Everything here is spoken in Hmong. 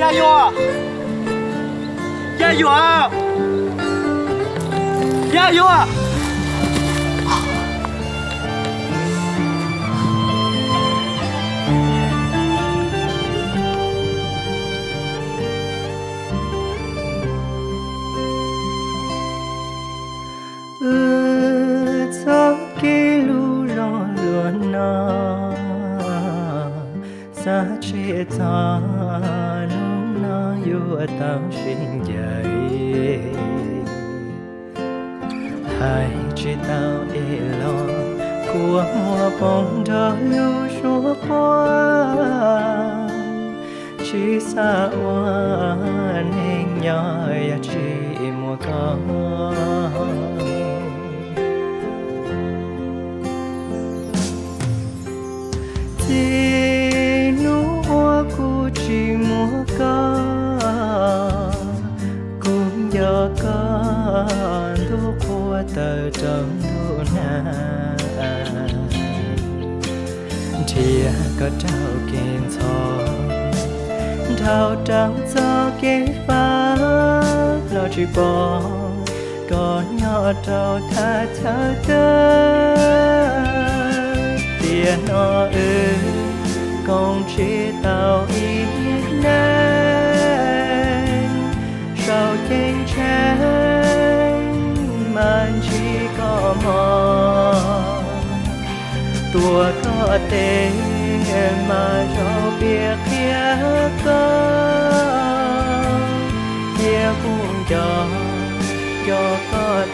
Yaj Yuam, Yaj Yuam, Yaj Yuam. Wb txoj kev hlub zoo luaj no, xav tsis txog hnub no yuav tau sib ncaim. Hais tsis tau es los kua muag poob nrog lub suab quaj, tsis xav ua neeg nyob yog tsis muaj koj. Txij hnub uas kuv tsis muaj koj, kuv nco koj ntuj qhua tawm rau ntuj nag. Nrhiav koj rau kev ntxhov, dhau rau txoj kev fab los tsis pom koj nyob rau thaj chaw twg. Tiam no wb koom tsis tau ib neeg, sau ceeb tsheej mas ntsib koj mog. Tuav koj tes mas zoo piav qhia koj, thiab kuv nco, nco koj